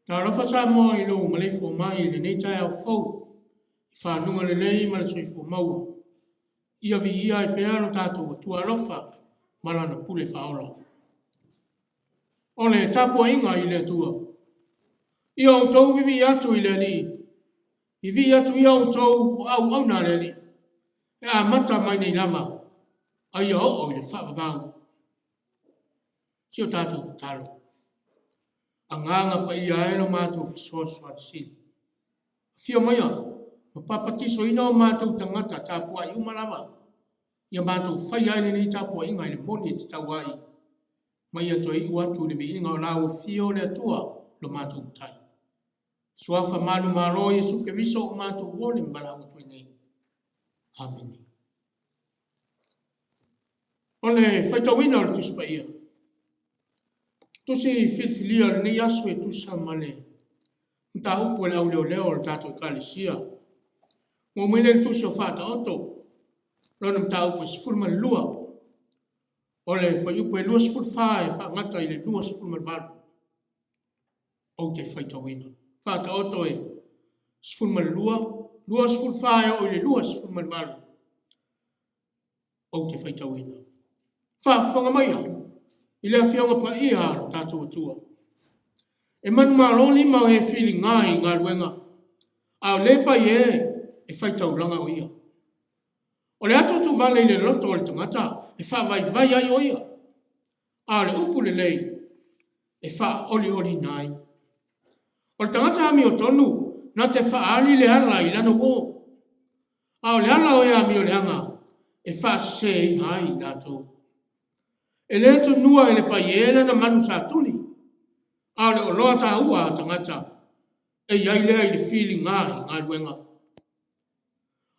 Talofa Samoa i lou maleifua mai i lenei taeao fou i fanuga lelei ma le soifua maua. Ia viia ai pea lo tatou Atua alofa ma Lana pule faaola. O le tapuaiga i le Atua. Ia outou vivii atu i le Alii, vivii atu ia outou o auauna a le Alii, e amata mai nei lava, a ia oo i le faavavau. Si o tatou tatalo. Agaga Paia e lo matou fesoasoani sili. Afio maia ma papatisoina o matou tagata tapuai uma lava, ia matou faia ai lenei tapuaiga i le moni e tatau ai, ma ia toe iu atu i le viiga o lau afio o le Atua lo matou Matai. Suafa malu malo Iesu Keriso o matou ole ma valaau atu ai nei. Amene. O le faitauina o le Tusi Paia. Tusi filifilia o lenei aso e tusa ma le mataupu a le auleoleo o le tatou Ekalesia. Ua aumai lea i le Tusi o Faataoto, lona mataupu e 12, o le fuaiupu e 24 e faagata i le 28. Ou te faitauina. Faataoto e 12, 24 e oo i le 28. Ou te faitauina. Faafofoga maia i le Afioga Paia a lo tatou Atua. E manumalo lima o e filiga i galuega, a o le pai e e faitaulaga o ia. O le atuatuvale i le loto o le tagata e faavaivai ai o ia, a o le upu lelei e faaolioliina ai. O le tagata amiotonu na te faaali le ala i lana uō, a o le ala o e amioleaga e faaseseina ai i latou. E le tunua e le paiē lana manu satuli, a o le oloa taua a tagata e i ai lea i le filiga i galuega.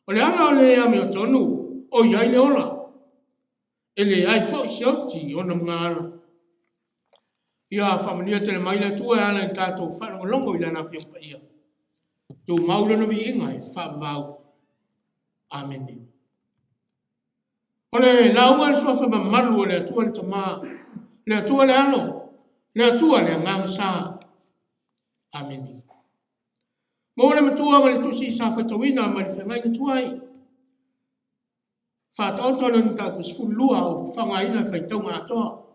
O le ala o le amiotonu o i ai le ola, e leai foi se oti i ona magaala. Ia faamanuia tele mai le Atua e ala i le tatou faalogologo i Lana Afioga Paia. Tumau Lona viiga e faavavau. Amene. O le lauga a le Suafa mamalu o le Atua le Tama, le Atua le Alo, le Atua le Agaga Sa. Amene. Maua le Matua ma le Tusi sa faitauina mai le Feagaiga Tuai. Faataoto le mataupu 12 o faaaogaina le faitauga atoa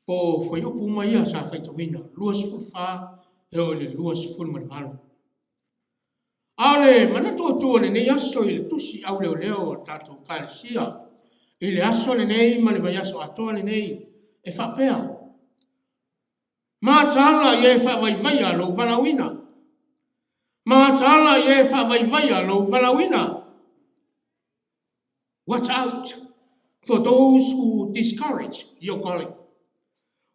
po o fuaiupu uma ia sa faitauina 24 e oo i le 28. A o le manatu autu o lenei aso i le tusi auleoleo a le tatou Ekalesia i le aso lenei ma le vaiaso atoa lenei e faapea, Mataala i e faavaivaia lou valaauina. Mataala i e faavaivaia lou valaauina. Watch out for those who discourage your calling.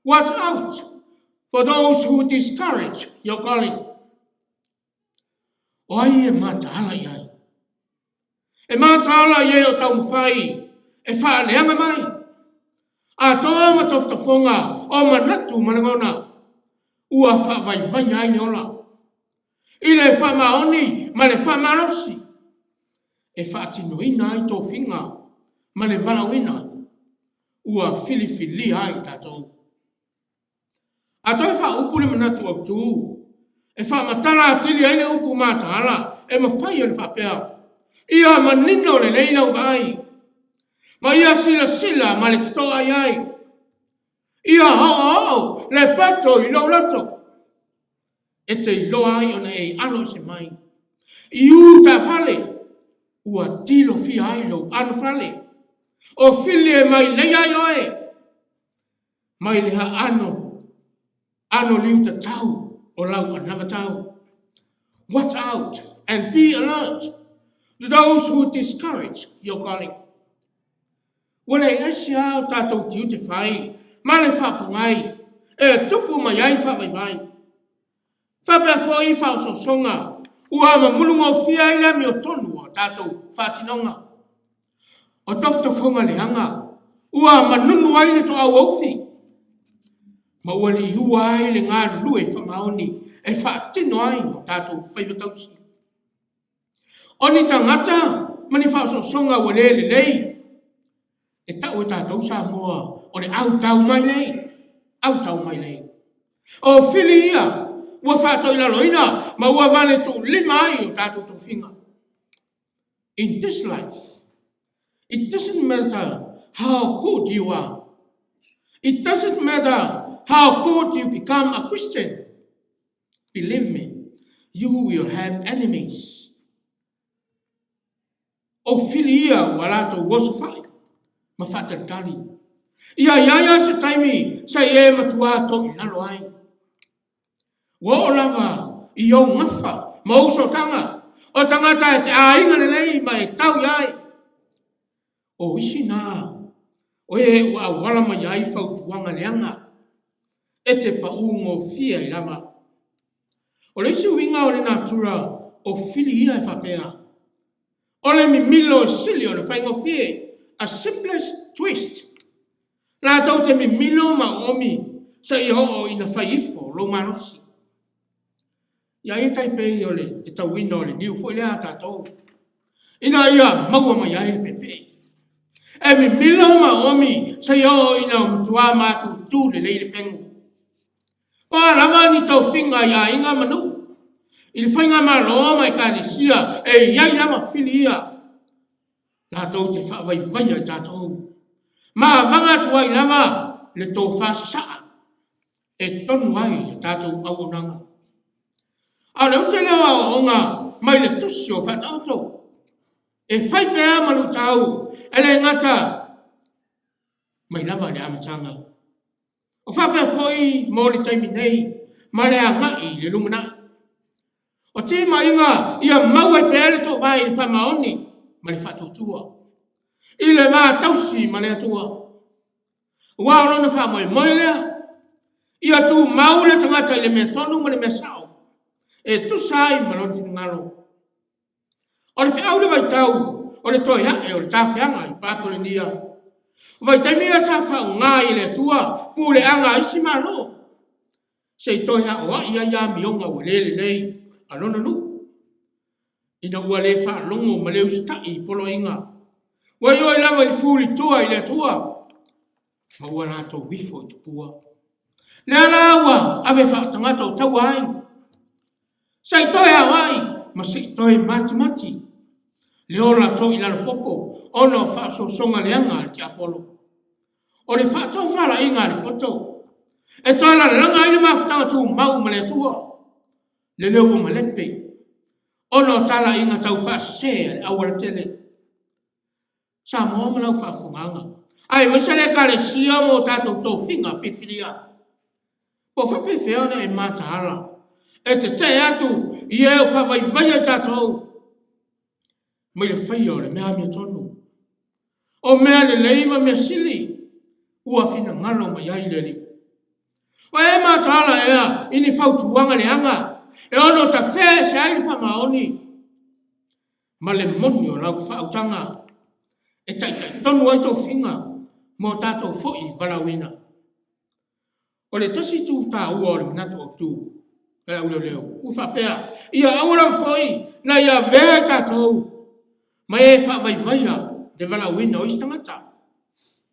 Watch out for those who discourage your calling. O ai e mataala i ai? E mataala i e o taumafai e faaleaga mai. Atoa ma tofotofoga o manatu ma lagona ua faavaivaia ai le ola. I le faamaoni ma le faamalosi e faatinoina ai tofiga ma le valaauina ua filifilia ai tatou. A toe faaupu le manatu autu, e faamatala atili ai le upu mataala e mafai ona faapea, Ia manino lelei lau vaai, ma ia silasila ma le totoa i ai. Ia oooo le poto i lou loto, e te iloa ai ona e alo ese mai. I utafale, ua tilofia ai lou anofale, o fili e mailei ai oe. Mai le aano ano liu tatau o lau anavatau. Watch out and be alert to those who discourage your calling. Ua le ese a o tatou tiute fai ma le faapogai e tupu mai ai faavaivai. Faapea foi faaosoosoga ua mamulugofie ai le amiotonu o a tatou faatinoga. O tofotofoga leaga ua manunu ai le toauaufi ma ua liua ai le galulue faamaoni e faatino ai o tatou faiva tausi. O ni tagata ma ni faaosoosoga ua le lelei e tau e tatou Samoa o le autau mai nei, autau mai nei. O fili ia ua faatoilaloina ma ua valetuulima ai o tatou tofiga. In this life, it doesn't matter how good you are. It doesn't matter how good you become a Christian. Believe me, you will have enemies. O fili ia ua latou osofai ma faatalitali. Ia i ai lava se taimi se i e matuā toilalo ai. Ua oo lava i ou gafa ma ou sootaga, o tagata e te aiga lelei ma e tau i ai. O isi na o e ua auala mai ai fautuaga leaga e te paū gofie ai lava. O le isi uiga o le natura o fili ia e faapea, o le mimilo e sili ona faigofie, a simplest twist. Latou te mimilo ma oomi seia oo ina fai ifo lou malosi. Ia ia tai pei o le tetauina o le niu foi lea a tatou, ina ia maua mai ai le peepee. E mimilo ma oomi seia oo ina matua matutu lelei le pegu. O a lava ni tofiga i aiga ma nuu, i le faigamalo ma ekalesia, e i ai lava fili ia latou te faavaivaia i tatou, ma avaga atu ai lava le tofa sasaa e tonu ai a tatou auaunaga. A o le ute lea o aoaoga mai le tusi o Faataoto, e fai pea ma luitau, e le gata mai lava i le amataga. O faapea foi mo le taimi nei ma le agai i le lumanai. O timaiga ia mau ai pea le toovae i le faamaoni ma le faatuatua, i le va tausi ma le Atua. Aua o lona faamoemoe lea, ia tumau le tagata i le mea tonu ma le mea sao, e tusa ai ma lona finagalo. O le feau i le vaitau o le toe ae o le tafeaga i Papulenia, o vaitaimi ia sa faaaoga ai e le Atua puleaga a isi Malo, se i toe aoai ai amioga ua le lelei a lona nuu, ina ua le faalogo ma le usitai i poloaiga. Ua ioe lava i le fulitua i le Atua, ma ua latou ifo i tupua. Lea la ua ave faatagata o taua ai, se i toe aoai ma se i toe matimati le ola toilalopopo ona o faaosoosoga leaga a le tiapolo. O le faatofalaiga a le poto e toe lalaga ai le mafutaga tumau ma le Atua, lele ua malepe ona o talaiga taufaasese a le aualatele. Samoa ma lau faafofogaaga, aemaise le Ekalesia ma o tatou tofiga filifilia. Po o faapefea ona e mataala e tetee atu i e o faavaivaia i tatou mai le faia o le mea amiotonu, o mea lelei ma mea sili ua finagalo mai ai le Alii. O e mataala ea i ni fautuaga leaga e ono tafea ese ai le faamaoni ma le moni o lau faautaga e taitai tonu ai tofiga mo tatou foi valaauina. O le tasi itu taua o le manatu autu a le auleoleo ua faapea, ia aua lava foi na i avea i tatou ma e faavaivaia le valaauina o isi tagata.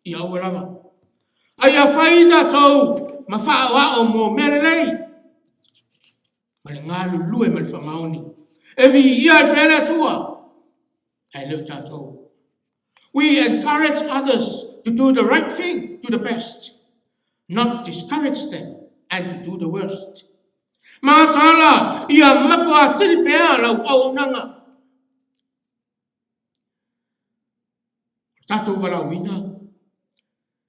Ia aua lava. A ia fai i tatou ma faaoao mo mea lelei ma le galulue ma le faamaoni e viia ai pea le Atua ae le o tatou. We encourage others to do the right thing to the best, not discourage them and to do the worst. Mataala ia mapo atili pea lau auaunaga. O tatou valaauina,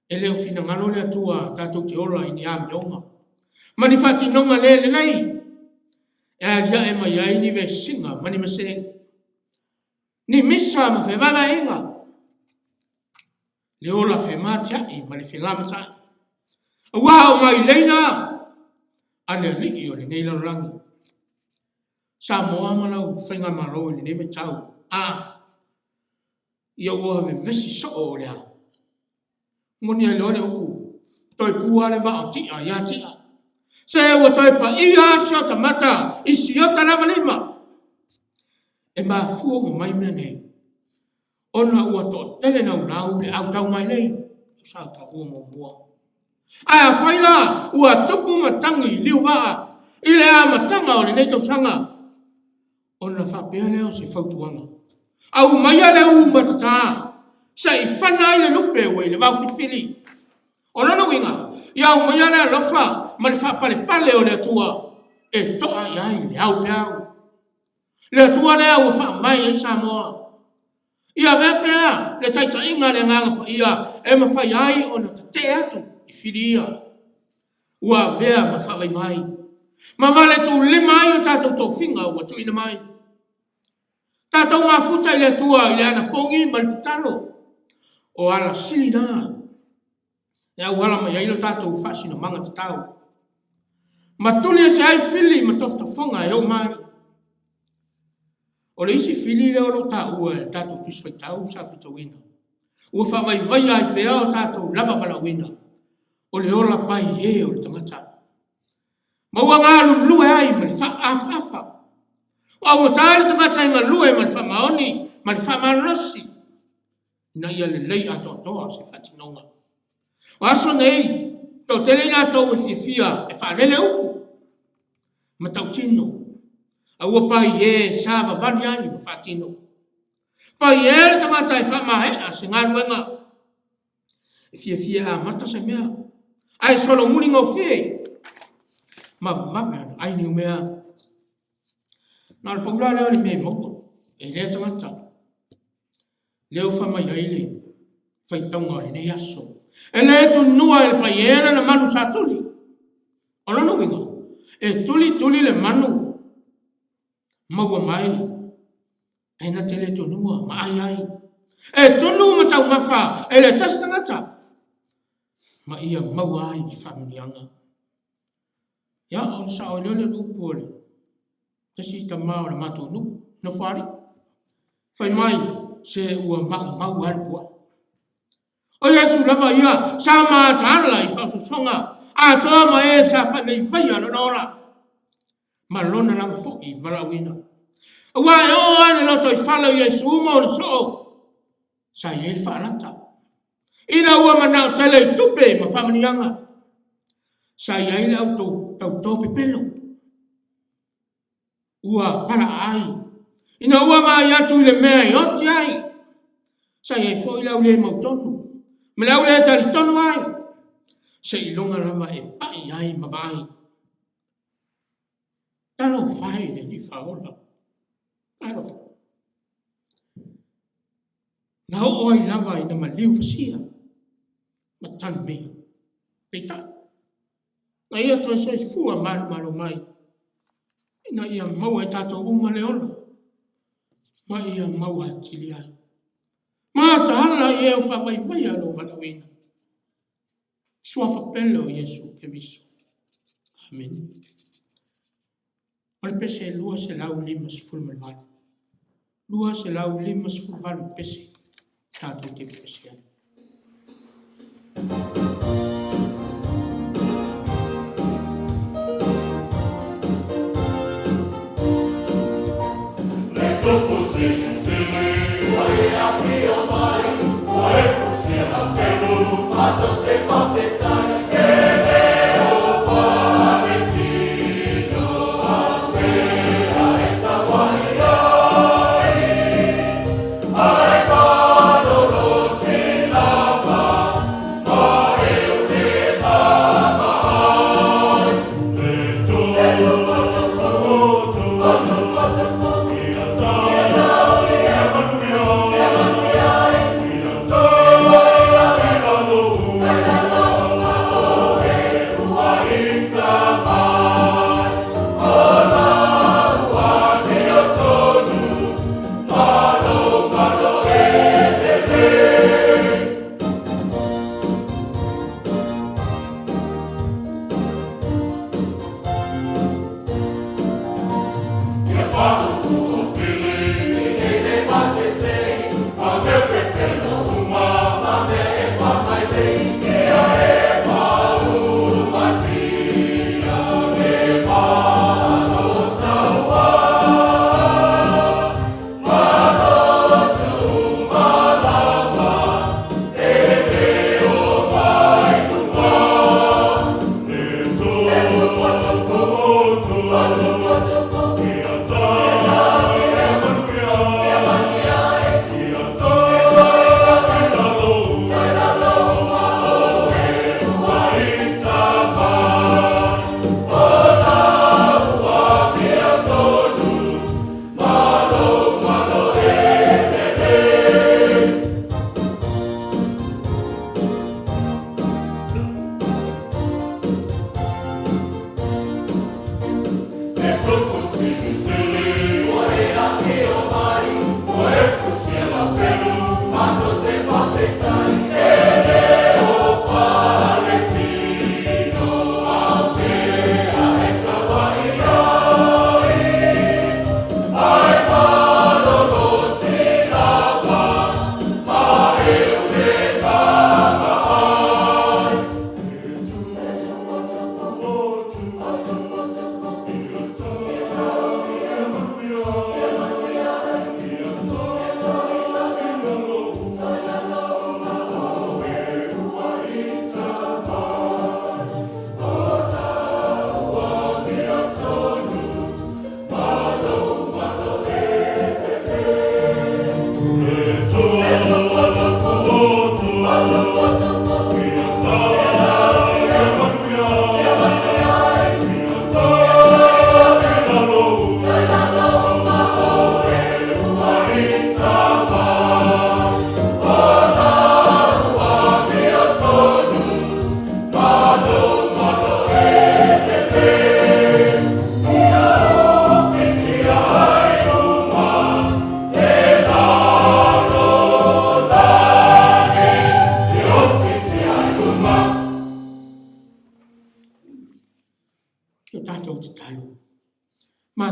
e le o finagalo le Atua tatou te ola i ni amioga ma ni faatinoga le lelei e aliae mai ai ni vesiga ma ni mase, ni misa ma fevaevaeaiga, le ola fematia'i ma le felamatai, aua o maileina a le Alii o lenei lalolagi. Samoa ma lau faigamalo i lenei vaitau, a ia ua vevesi soo o le a. Moni ai loa le upu, toe pua le vaa o Ti'a ia Ti'a. Se ua toe paia lava si ota mata i si ota lava lima. E mafua uma mai mea nei, ona ua toatele naunau le au tau mai nei, sa taua muamua. Ae afai la ua tupu matagi i liuvaa, i le amataga o lenei tausaga, ona faapea lea o se fautuaga, Aumaia le ū matata se i fana ai le lupe ua i le vaofilifili. O lona uiga, ia aumaia le alofa ma le faapalepale o le Atua e to'a i ai le aupeau. Le Atua lea ua faamae i ai Samoa. Ia avea pea le taitaiga a le Agaga Paia e mafai ai ona tetee atu i fili ia ua avea ma faavaivai ma valetuulima ai o tatou tofiga ua tuuina mai. Tatou mafuta i le Atua i le anapogi ma le tatalo, o ala sili na e auala mai ai lo tatou faasinomaga tatau. Ma tuli ese ai fili ma tofotofoga e oo mai. O le isi fili lea o lo o taua e le tatou Tusi Faitau sa faitauina, ua faavaivaia ai pea o tatou lava valaauina, o le ola paiē o le tagata, ma ua galulue ai ma le faaafaafa. Ua augata le tagata e galue ma le faamaoni ma le faamalolosi, ina ia lelei atoatoa se faatinoga. O aso nei, toatele i latou e fiafia e faalele upu ma tautino, a ua paiē savavali ai ma faatino. Paiē le tagata e faamaea se galuega, e fiafia e amata se mea, ae solomuli gofie ma vave ona ai niumea. Na o le pau la lea o le mea e maua e lea tagata, lea ua fai mai ai le faitauga o lenei aso. E le tunua e le paiē lana manu sa tuli. O lona uiga, e tuli tuli le manu maua mai ae na te le tunua ma ai ai. E tunu ma taumafa e le tasi tagata ma ia maua ai faamanuiaga. Ia, ona sao ai lea o le upu o le tasi tama o le matou nuu, Nofoalii. Fai mai, se ua maumau lava le puaa. O Iesu lava ia sa mataala i faaosoosoga atoa ma e sa faavaivaia lona ola ma lona lava foi valaauina. Aua e oo lava i le lotoifale o Iesu ma ona soo, sa i ai le faalata. Ina ua manao tele i tupe ma faamanuiaga, sa i ai le au tauto pepelo. Ua palaaai ina ua vaai atu i le mea e oti ai. Sa i ai foi le au le mautonu ma le au le talitonu ai, seiloga lava e pai ai ma vaai. Talofa e i le Alii Faaola! Talofa! Na oo ai lava ina maliu fasia ma tanumia. Peitai, na ia toe soifua manumalo mai ina ia maua e tatou uma le ola ma ia maua atili ai. Mataala i e o faavaivaia lou valaauina. Suafa pele o Iesu Keriso. Amene. O le pese 258. 258 pese tatou te pese ai.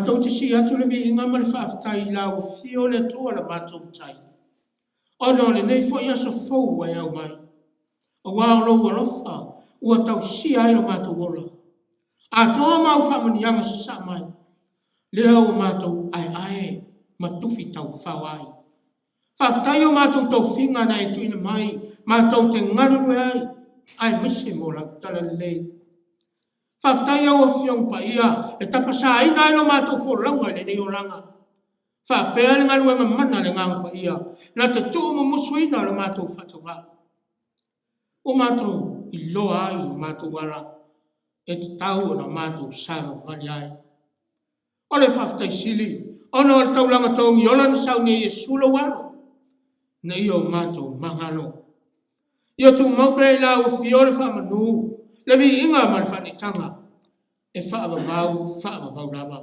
Matou te sii atu le viiga ma le faafetai i lau Afio le Atua le matou Matai, ona o lenei foi aso fou ua e aumai, aua o lou alofa ua tausia ai lo matou ola, atoa ma au faamanuiaga sasaa mai, lea ua matou aeae ma tufi taufao ai. Faafetai i o matou tofiga na e tuuina mai matou te galulue ai, aemaise mo lau Talalelei. Faafetai i au Afioga Paia e tapasaina ai la matou folauga i lenei olaga, faapea le galuega mana a le Agaga Paia na te tuumumusuina lo matou faatauvaa, ua matou iloa ai o matou ala e tatau ona matou savavali ai. O le faafetai sili ona o le taulaga togiola na sauni ai Iesu lou Alo ina ia o matou magalo. Ia tumau pea i lau Afio le faamanu, le viiga ma le faaneetaga e faavavau faavavau lava.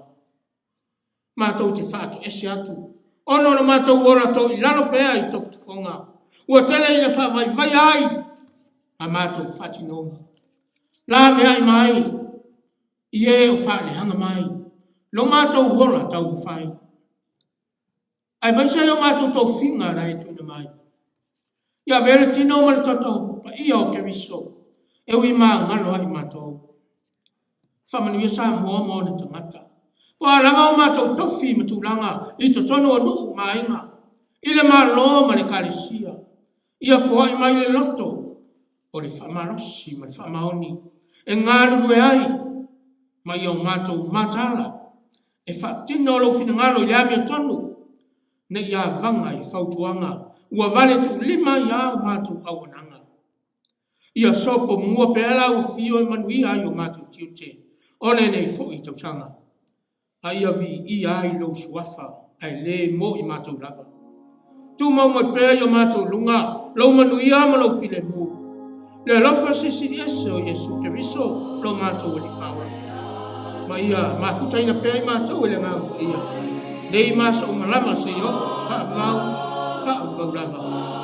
Matou te faatoese atu ona o le matou ola toilalo pea i tofotofoga ua tele ina faavaivaia ai a matou faatinoga. Laveai mai i e o faaleaga mai lo matou ola taumafai, aemaise o matou tofiga na e tuuina mai. Ia avea le tino ma le toto paia o Keriso e ui magalo ai matou. Faamanuia Samoa ma ona tagata, o a lava o matou tofi ma tulaga i totonu o nuu ma aiga, i le Malo ma le Ekalesia, ia foai mai le loto o le faamalosi ma le faamaoni e galulue ai ma ia o matou mataala e faatino lou finagalo i le amiotonu, ne i avaga i fautuaga ua valetuulima ai a matou auaunaga. Ia sopomua pea lau Afio e manuia ai o matou tiute o lenei foi tausaga, a ia viia ai lou Suafa ae le mo i matou lava. Tumau mai pea i o matou luga lou manuia ma lou filemu, le alofa silisili ese o Iesu Keriso lo matou Alii Faaola, ma ia mafutaina pea i matou e le Agaga Paia, nei ma aso uma lava seia oo faavavau, faavavau lava.